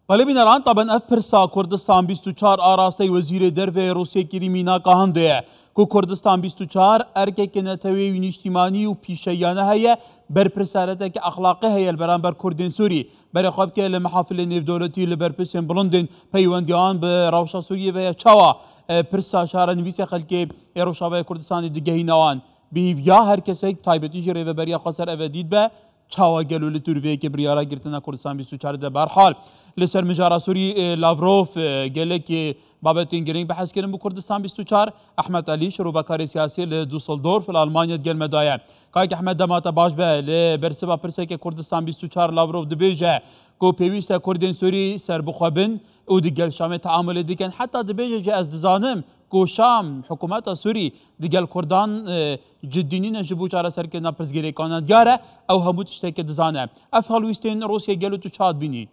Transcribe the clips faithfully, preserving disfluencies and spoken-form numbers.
Belê bîneran, taben ev pirsa Kurdistan bîst û çar a rastey Wezîrê Derve yê Rûsyê kirî mînaka hindê ye ku Kurdistan bîst û çar erkeke neteweyî û nîştîmanî û pîşeyane heye, berpirsareteke exlaqî heye li beramber Kurdên Sûrî. Berê xwe bike li mihafilên nêvdewletî, li berpirsên bilindên peywendiyan bi rewşa Sûriyê ve ye. Çawa, e, pirsa çarenivîsê xelkê ê Rojavayê Kurdistanê digehîne wan? Bi hîviya her kesek, taybetî jî rêveberiya xweser eve dît be, çawa gelo li tûrveyeke biryara girtina Kurdistan bîst û çar de? Berhal, li ser mijara Sûrî, e, Lavrov, e, gelekî babetên girîng behs kirin bi Kurdistan bîst û çar. Ehmed Elî, şirovekarê siyasî li Düsseldorf, li Almanya, digel me daye. Kak Ehmed, dema te baş be. Li bersiva pirseke Kurdistan bîst û çar, Lavrov dibêje ku pêwîst e Kurdên Sûrî serbixwe bin û digel Şamê teamulê dikin. Heta dibêje jî, ez dizanim ku Şam, hikûmeta Sûrî digel Kurdan, e, cidî nîne ji bo çareserkirina pirsgirêkan. Diyar e, ew hemû tiştekê dizane. Ev helwîstên Rûsyê gelo tu çawa dibînî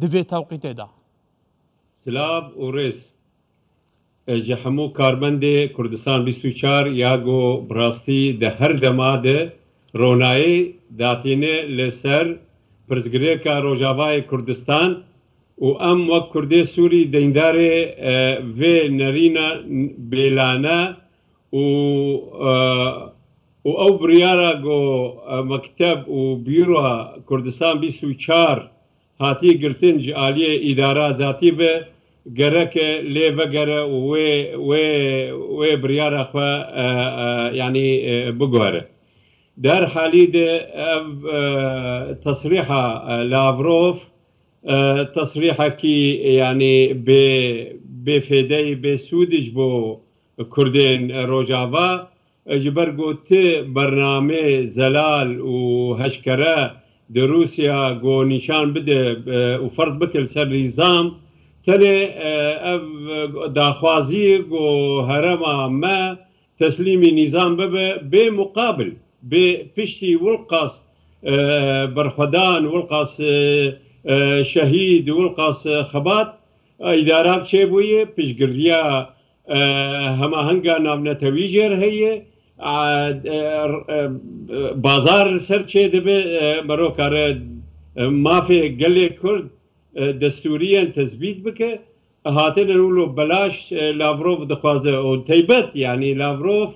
di vê tewqîtê de? Silav û rêz. E, ji hemû karmendê Kurdistan bîst û çar ya ku bi rastî di her dema de ronayî datîne li ser pirsgirêka Rojavayê Kurdistan û em wek Kurdê Sûrî deyndarê, e, vê nerîna bêlane û, e, û ew biryara ku, e, mekteb û Bureau Kurdistan bîst û çar hatiye girtin ji aliyê îdara zatî ve, gereke lê vegere û wê, wê, wê biryara xwe, e, e, yanî, e, biguhere. Derhalî de ev, e, tesrîha, e, Lavrov, e, tesrîhekî, yanî bê, bêfêdeyî, bêsûdî ji bo Kurdên Rojava, e, ji ber ku ti bernamê zelal û heşkere di Rûsya ku nîşan bide, e, û ferz bike li ser nîzam, tenê, e, ev, e, daxwazî ku herêma me teslîmî nîzam bibe, bê muqabil, bê piştî wilqas, e, berxwedan, wilqas, e, e, şehîd, wilqas, e, xebat, e, îdarak çêbûye, piştgiriya, e, hemahenga navnetewî jêr heye, e, e, e, bazar li ser çêdibe, e, mero kare, e, mafê gelê Kurd, e, destûriyen tesbît bike. Hatine wilo belaş, e, Lavrov dixwaze û teybet, yanî Lavrov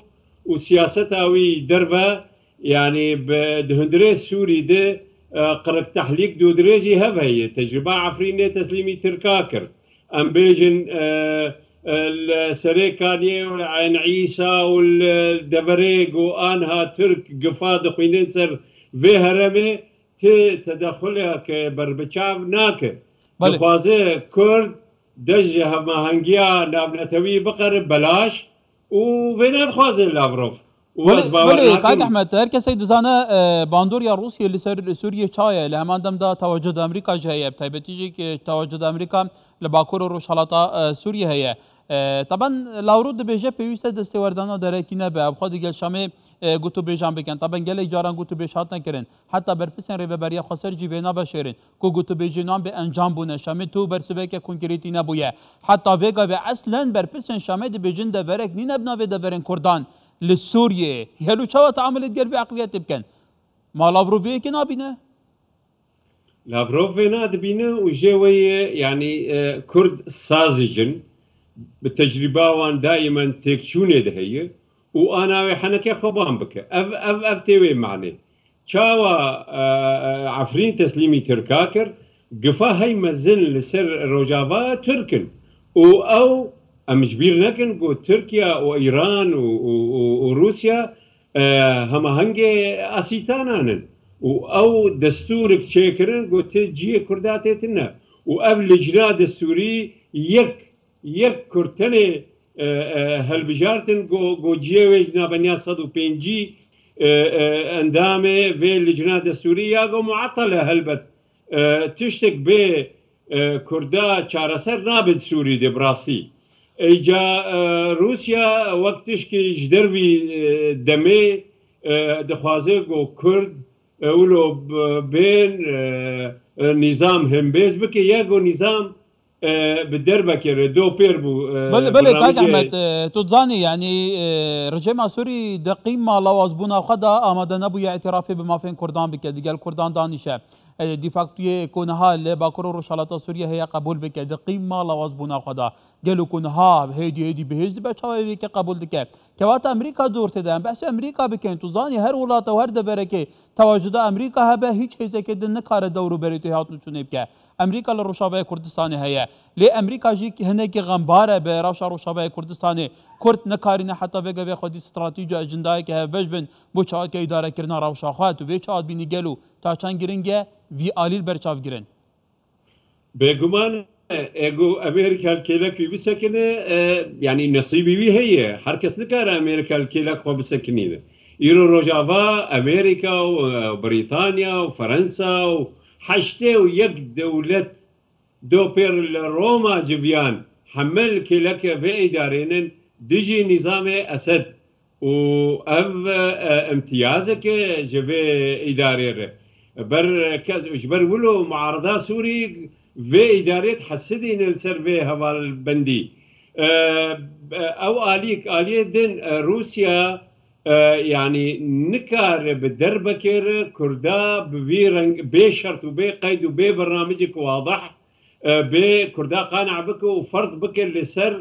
û siyaseta wî derve, yanî bi, di hundirê Sûrî de, e, qiriktehlîk dûdirêjî hev heye. Tecrûba Efrînê teslîmî Tirka kir. Em bêjin, e, e, li Serêkaniyê û li Eyn Îsa û li deverê ku anha Tirk gifa dixwînin ser vê herêmê, ti tedexuleke berbiçav nake. Belê. Dixwaze Kurd dest ji hemahengiya navnetewî biqere belaş û vê nedixwaze Lavrov. Û Belê, ez bawer belê, nakim. Kak Ehmed, her kesek dizane, e, bandoriya Rûsiyê li ser Sûriyê çawa ye. Li heman dem de tewecûh di Amerîka jî heye. Bi taybetî jî ku tewecûh di Amerîka li Bakur û Rojhilata, e, Sûriyê heye. E, taban Lavrov dibêje pêwîst e destêwerdana derekî nebe. Ev xwe digel Şamê, e, gotûbêjan bikin. Taban gelek caran gotûbêj hatine kirin. Heta berpirsên Rêveberiya Xweser jî vêna veşêrin ku gotûbêjên wan bi encam bûne. Şamê tu bersiveke konkretî nebûye. Heta vê gavê eslen berpirsên Şamê dibêjin deverek nîne bi navê deverên Kurdan li Sûriyeyê. Helo çawa teamulê digel vê eqliyetê bikin? Ma Lavrov vê yekê nabîne? Lavrov vê nadibîne û jê wê ye, yanî, e, Kurd sazîc in, bi tecrîba wan daîmen têkçûnê de heye û ana wê heneke xwe ban bike. Ev, ev, ev tê wê manê. Çawa, e, e, Efrîn teslîmî Tirka kir, gifa hey mezin li ser Rojava Tirk in. Û ew, em ji bîr nekin ku Tirkiye û Îran û, û, û, û Rûsya, e, hemahengê Asîtanan in. Û ew destûrik çêkirin ku ti cihê Kurda tê tune. Û ev licna destûrî yek, yek Kurd tenê, e, e, helbijartin ku, ku cihê wê ji navbeniya sed û pêncî, e, e, endamê vê licna destûrî ya ku muetel e helbet. E, tiştek bê, e, Kurda çareser nabe di Sûrî de bi rastî. Îca, e, Rûsya wek tişkî ji dervî, e, demê, e, dixwaze ku Kurd, e, wilo b-, bên, e, e, nîzam hembêz bike, ya ku nîzam, e, bi derbekê re do pêr bû, e, Belê, belê, Kak Ehmed, e, tu dizanî, yanî, e, rejêma Sûrî di qîma lawazbûna xwe de amade nebûye îtirafê bi mafên Kurdan bike, digel Kurdan danîşe. e, de factoyê ku niha li Bakur û Rojhilata Sûriyê heye qebûl bike, di qîma lawazbûna xwe de. Gelo ku niha hêdî hêdî bihêz dibe, çawa vê yekê qebûl dike? Kewata Amerîka dûr tê de. Em behsê Amerîka bikin. Tu zanî her welata û her deverekê tewajuda Amerîka hebe, hîç hêzekê din nikare dewr û berê tu hê hatin û çûnê bike. Amerîka li Rojavayê Kurdistanê heye. Lê Amerîka jî hinekî xembar e bi rewşa Rojavayê Kurdistanê. Kurd nikarîne heta vê gavê xwedî stratejî û ejendayeke hevbeş bin bo çawa ke îdarekirina rewşa xwe. Tu vê çawa dibînî gelo ta çend giring e vî alî li ber çav girin? Bêguman e, ego Amerîka li kêlek wî bisekine, e, yanî nesîbî wî heye. Her kes nikare Amerîka li kêlek xwe bisekinîne. Îro Rojava Amerîka û, e, Brîtanya û Fransa û heştê û yek dewlet do pêr li Roma civiyan heme li kêleke vê îdarê nin dijî nîzamê Esed û ev, e, imtiyazeke ji vê îdarê re. Ber kes, ji ber wilo muarada Sûrî vê îdarê dihesidîne li ser vê hevalbendî. E, e, ew alîk, aliyê din, e, Rûsya, e, yanî nikare bi derbekê re Kurda bi vî reng, bê şert û bê qeyd û bê bernamicek wadih, e, bê Kurda qane bike û ferz bike li ser,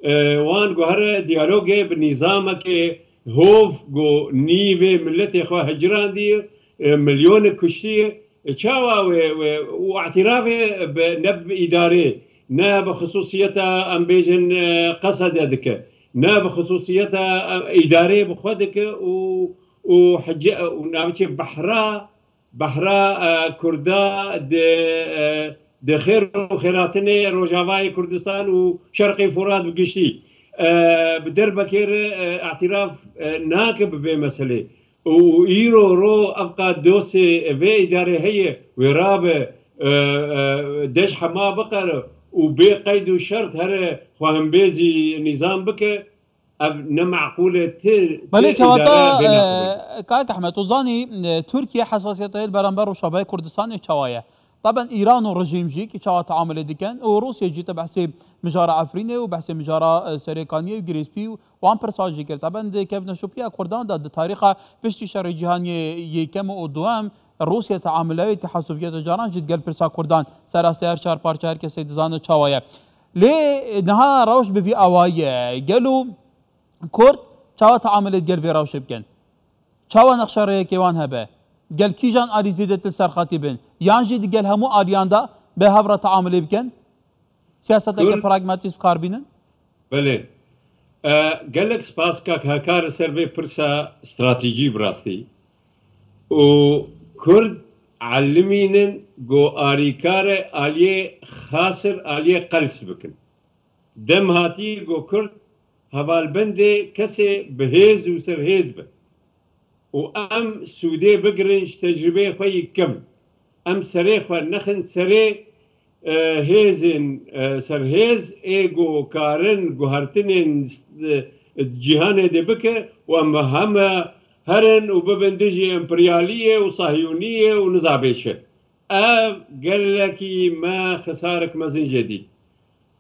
e, wan ku here diyalogê bi nîzamekê hov ku nîvê miletê xwe hicirandiye, e, milyonek kuştiye. E, çawa wê, wê û îtirafê bi, ne bi îdarê, ne bi xisûsiyeta em bêjin, e, Qesede dike, ne bi xisûsiyeta, e, îdarê bi xwe dike û, û hece-, û navçê behra behra, e, Kurda di, e, di xêr û xêratinê Rojavayê Kurdistan û Şerqê Furat bi giştî, e, bi derbekê re, e, îtiraf, e, nake bi vê meselê. Û îro ro evqa dosê vê îdarê heye, wê rabe, e, e, dej hema biqere û bê qeyd û şert here xwe hembêzî nîzam bike. Ev ne meqûl e, ti, Belê ti kewata, îdare vê naxwe. E, Kak Ehmed, tu zanî, e, Tirkiye hesasiyeta yê li beramber Rojavayê Kurdistanê çawa ye? Taben Îran û rejîm jî ki çawa teamulê dikin û Rûsya jî te behsê mijara Efrînê û behsê mijara, e, Serêkaniyê û Girêspî û wan pirsa jî kir. Taben di kevneşopiya Kurdan de di tarîxa piştî şerê cîhaniyê yêkem û duem Rûsya teamulê wê tehesubiyeta caran jî digel pirsa Kurdan ser rastê her çar parça her kesê dizane çawa ye. Lê niha rewş bi vî awayî ye. Gelo Kurd çawa teamulê digel vê rewşê bikin? Çawa nexşe rêyekê wan hebe? Gel kîjan alî zêdetir serxatî bin? Yan jî digel hemû aliyan de bi hev re teamulê bikin? Siyaseteke Kurd pragmatîst bi kar bînin? Belê. E, gelek spas kak Hekar ser vê pirsa stratejî bi rastî. Û Kurd elimînin ku alîkare aliyê Xasir, aliyê Qels bikin. Dem hatî ku Kurd hevalbendê kesê bi hêz û serhêz be. Û em sûdê bigirin ji tecrûbeyê xwe yî kevn. Em serê xwe nexin serê, e, hêzên, e, serhêz ê ku karin guhertinên, e, cîhanê de bike û em heme herin û bibin dijî emperyaliyê û sahiyoniyê û niza bê çi. Ev gelekî me xisarek mezin jê dît.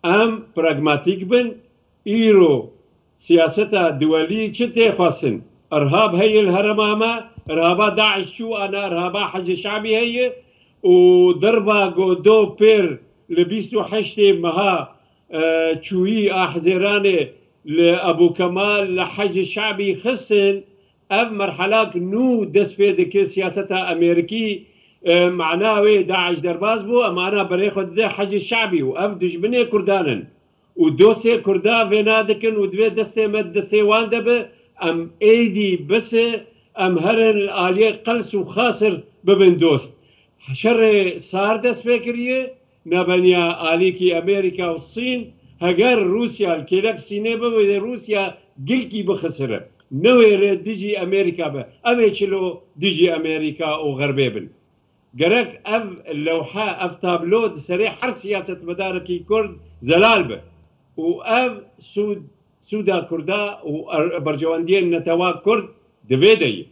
Em pragmatîk bin, îro siyaseta duwelî çi tê xwestin? Irhab heye li herêma me, irhaba DAIŞ çû, ana irhaba Hecê Şabî heye û derba ku do pêr li bîst û heştê meha, e, çûyî a Hizêranê li Ebû Kemal li Hecê Şabî xistin, ev merhelak nû dest pê dike siyaseta Amerîkî, e, mana wê DAIŞ derbas bû, em ana berê xwe dide Hecê Şabî û ev dijminê Kurdan in. Û dostê Kurda vê nadikin û divê destê me di destê wan de be, em êdî bes e, em herin li aliyê Qels û Xasir bibin dost. Şerê sar dest pê kiriye, nebeniya alîkî Amerîka û Sîn, heger Rûsya li kêlek Sînê bibe, Rûsya gilkî bixisire. Newêre dijî Amerîka be. Em ê çilo dijî Amerîka û Xerbê bin. Gerek ev lewhe, ev tablo di serê her siyasetmedarekî Kurd zelal be. Û ev sûd, sûda Kurda û er-, berjewendiyên netewa Kurd di vê de ye.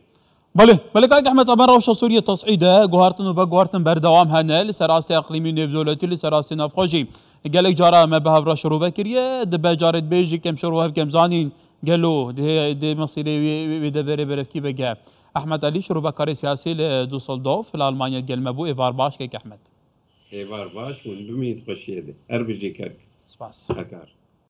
Belê, belê Kak Ehmed, em rewşa Sûriyê tes'î de guhartin û veguhartin berdewam hene. Li ser astê eqlîmî û nêvdewletî, li ser astê navxwe jî gelek cara me bi hev re şirove kiriye. Dibe carê dibê jî kem şirove hev kem zanîn gelo dê, dê mesîrê wê, wê, wê deverê berevkî vege. Ehmed Elî, şirovekarê siyasî li Düsseldorf li Almanya digel me bû. Êvar baş kek Ehmed. Êvar baş, hûn bimînît xweşiyê de. Her bijî kek. Spas. Hekar.